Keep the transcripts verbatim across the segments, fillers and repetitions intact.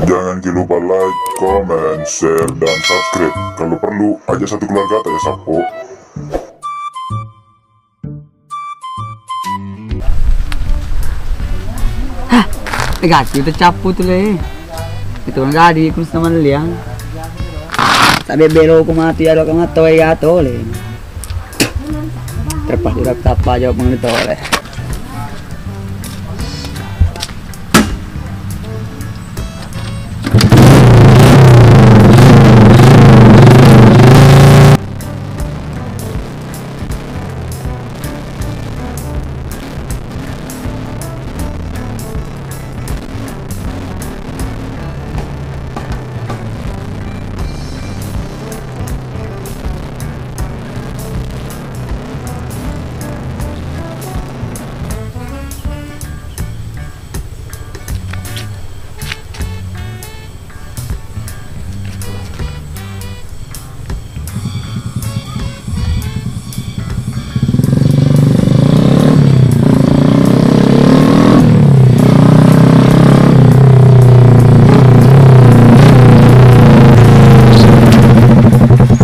Jangan ki lupa like, comment, share, dan subscribe. Kalau perlu, ajak satu keluarga tak ya sapo. Hah, gati uta cappu tu le. Itu kan gadi kun sama liang. Sabe belo ku mati alo ka matoi gato le. Terpaksa udah tapa jawab mengenai tole.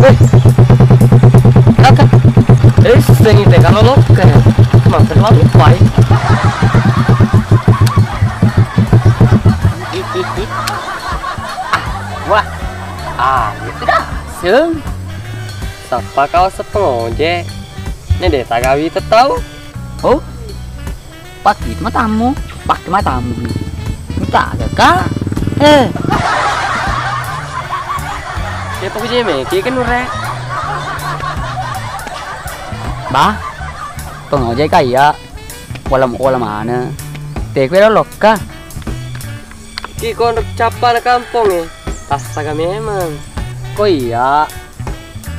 Eh, kakak. Eh, seseng ite kalau lokke. Mampir lalu pai. Wah, ah, gitu dah. Seng. Sappa kau sepengoje. Ne de tagawi tetau. Oh, pake itu matamu, pake matamu. Minta ke kak. Eh. Dia pokoknya meki kan ure. Bah, pengoje kaya. Wala, wala mana? Te kue lokka. Ki konrok cappa na kampong e. Tassaga memang. Ko iya,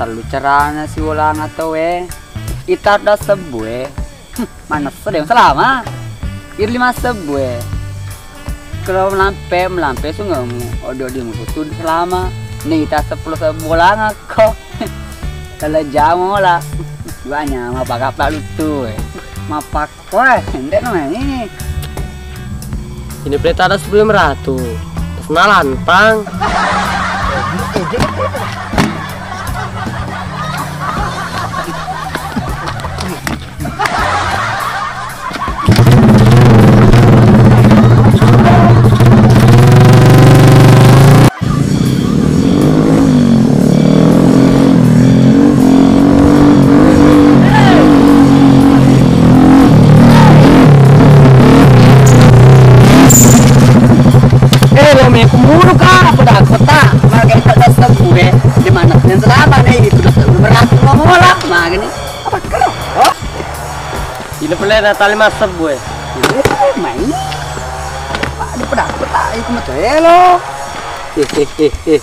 tellu carana siwolanga tau e. Itar da sebbu e. Hmm, manessa de selama. Irli massebbu e. Kalau melampe, melampe sungemu. Odo di musutu selama. Ni ita sepuluh sebbu langa ko. Kalau jamu lah. Banyak mapakapa lutu e. Mapak Wah, ende'na maini. Ini pelita ada sepuluh lima ratus. Terus nalantang. Eh, lo me kumuru ka, aku dah kota, magai tak sebbu e, di mana yang selama ni itu dah sebbu berat mau mola, magani. Apa kau? Oh? Ini pernah datang lima sebbu e. Ini main. Pak, di pedak kota itu macam lo. Eh, eh, eh, eh.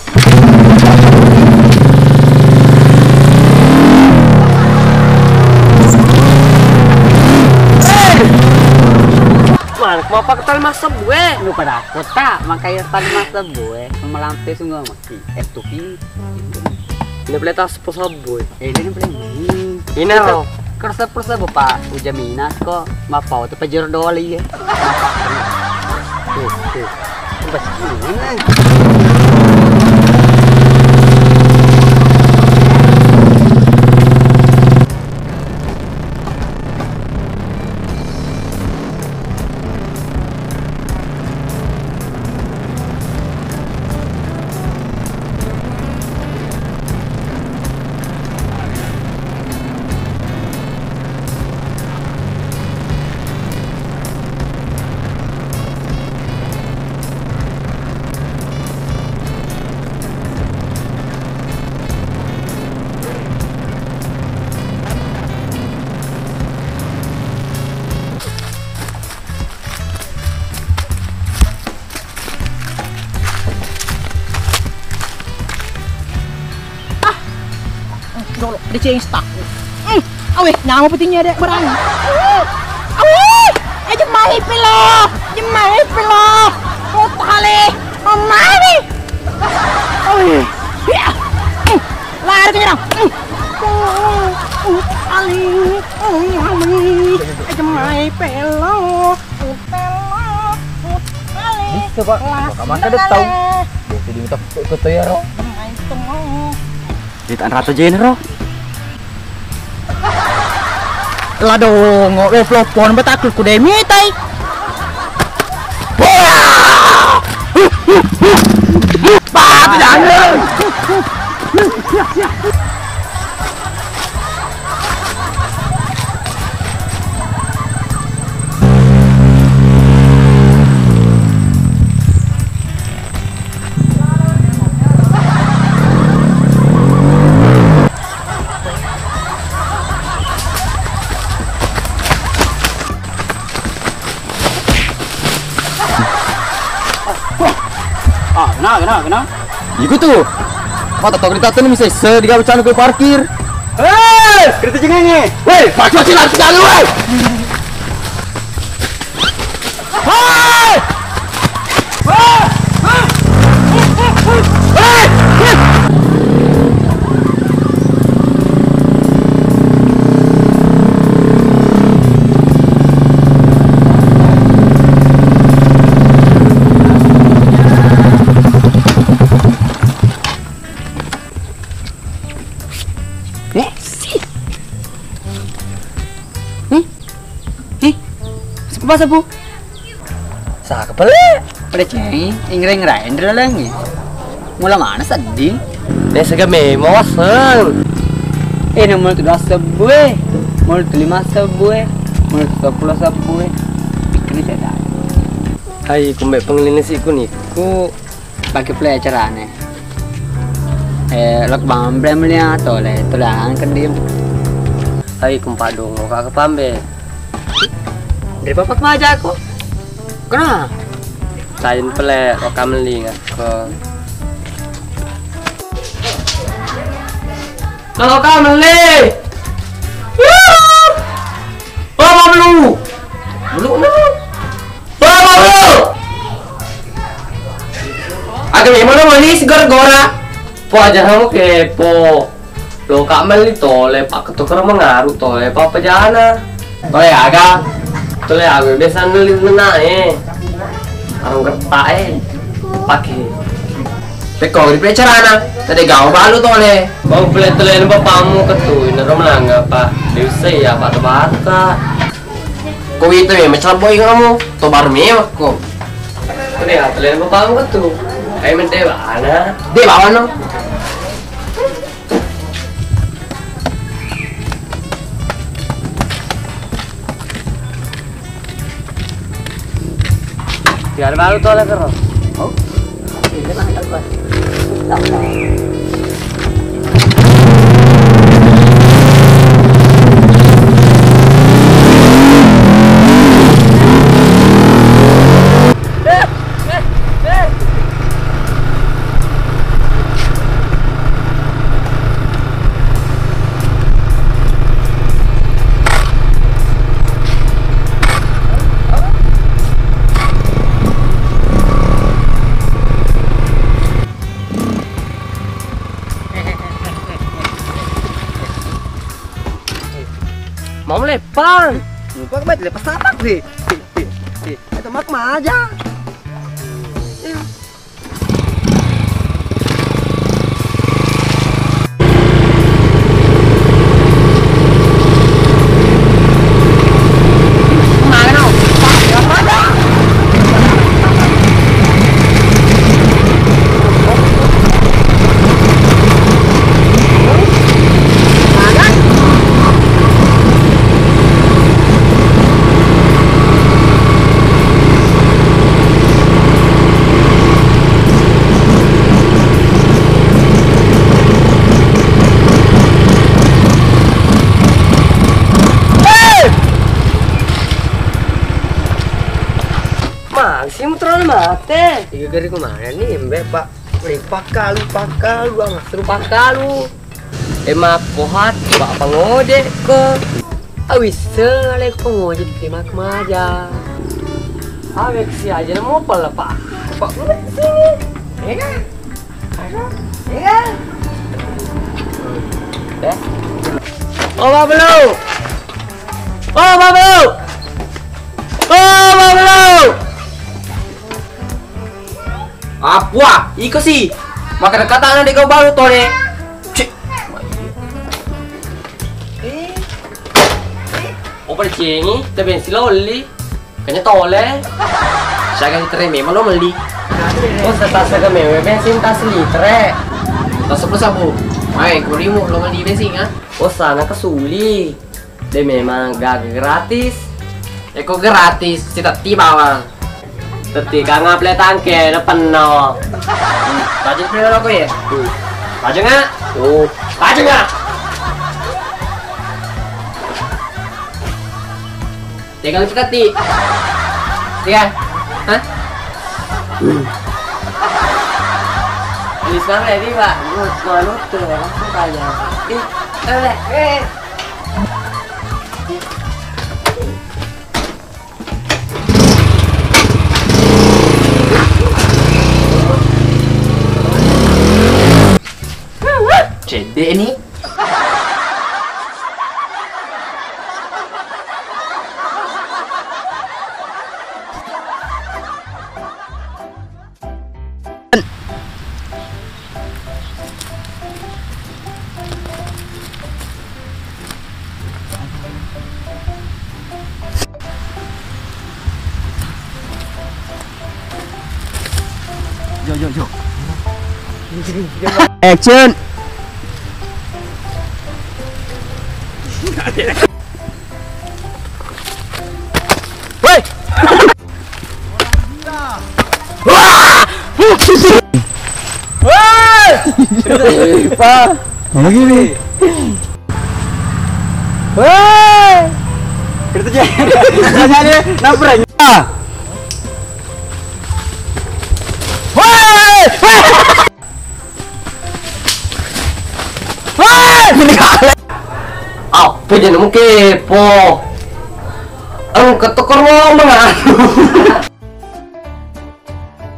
Mana mau pakai tali masuk gue? Lu pada kota, makanya tali masuk gue. Sama lampe sungguh mati. Eh, tuh, pi. Ini boleh tas sepuluh gue. Eh, ini boleh. Ini lo. Kersa persa bapak ujamina ko mapau tu pajero doli ye. Tuh, tuh. Bas ini. Ah, dolo, ada ceng stak. Hmm, awe, nyawa petinya ada barang. Awe, aja mai pelo, aja mai pelo. Oh, tale, oh, mari. Awe, ya. Hmm, lari ke nyerang. Hmm. Oh, oh, tale, oh, mari. Aja mai pe. Hello, utelo, utele. Bisa, Pak. Maka maka de tau. Biasa di utak ke to yaro. Itu mau. Di tan rata jenero. Ladongo we flopon batakul ku demi tai. Pak, jangan. Ah, kena, kena, kena. Iku tu. Mata tok ditato ni misai se diga bacana ke parkir. Hei, kereta jenenge. Woi, pacu sih lari jalan, woi. Hei! Eh, si. Nih. Nih. Masuk ke pasar, Bu. Saka pale. Pada ceng, ingreng-ingreng dalengnge. Mula mana sedding? Desa ga memo waseng. Eh, nomor tu dua sebbu e. Nomor tu lima sebbu e. Nomor tu sepuluh sebbu e. Pikirnya saya dah. Hai, kumbe pengelinisi ku niku. Pake pale acarane. Eh, lok bambre meliato le, tulang kendim. Hai, kumpadung, kak pambe. Dari bapak maja aku. Kena. Lain pele, oka melling aku. Kalau oka melling. Yuh. Oh, mau belum? Belum, belum. Oh, mau belum? Aga memang lo manis gara-gara. Po aja kamu kepo. Lo kak melli tole, pak ketuker mengaru tole, apa apa jana? Tole aga? Tole aga biasa neli nena eh. Arung kerta eh. Pake. Pekko di pecarana. Tadi gau balu tole. Bang pelet tole bapakmu ketu, ini rom langa pak. Diusai ya bata-bata. Ko wita me macaboi kamu, to baru mewah ko. Tole aga tole bapakmu ketu. Ayo mende bana. De bawa no. Biar baru tole kero. Oh. Mau leppang. Lupa kemarin lepas apa sih? Itu mak maja. Mangsi muterone mate. Iya gari ku mana nih, Mbak, Pak? Weh, pakalu, pakalu, Bang. Seru pakalu. Emak kohat, Pak pangojek ko. Awis, alai pangojek, emak maja. Awek si aja mau pala, Pak. Pak, sini. Iya kan? Ayo. Iya kan? Eh? Oh, Pak Belu. Oh, Pak Belu. Apua, iko si. Makkeda katana de' gau baru tole. Cek. Opa decengi, te bensin lo melli. Kanya tole. Siaga litere memang lo melli. Oh, setasa ke mewe bensin tas litere. Tas sepuluh sabu. Hai, kurimu lo melli bensin, ah? Oh, sana kesuli. De' memang gaga gratis. Eko gratis, sitetti bawang. Tetti kang aple tangke, na penno. Bajing pele rokok ya? Bajing nggak? Oh. Bajing nggak? Tegang sitetti. Tiga. Hah? Ini sekarang ya, Pak. Gua, gua nutup, langsung tanya. Ih, eh, eh. Cedde' ni. Yo, yo, yo. Action. Woi. Wah! Woi! Pak, ngomong gini. Woi! Kita jadi, kita jadi nabrak. Ah! Woi! Woi! Ini kalah. Apa jadi nemu kepo? Engke tokor ngomong anu.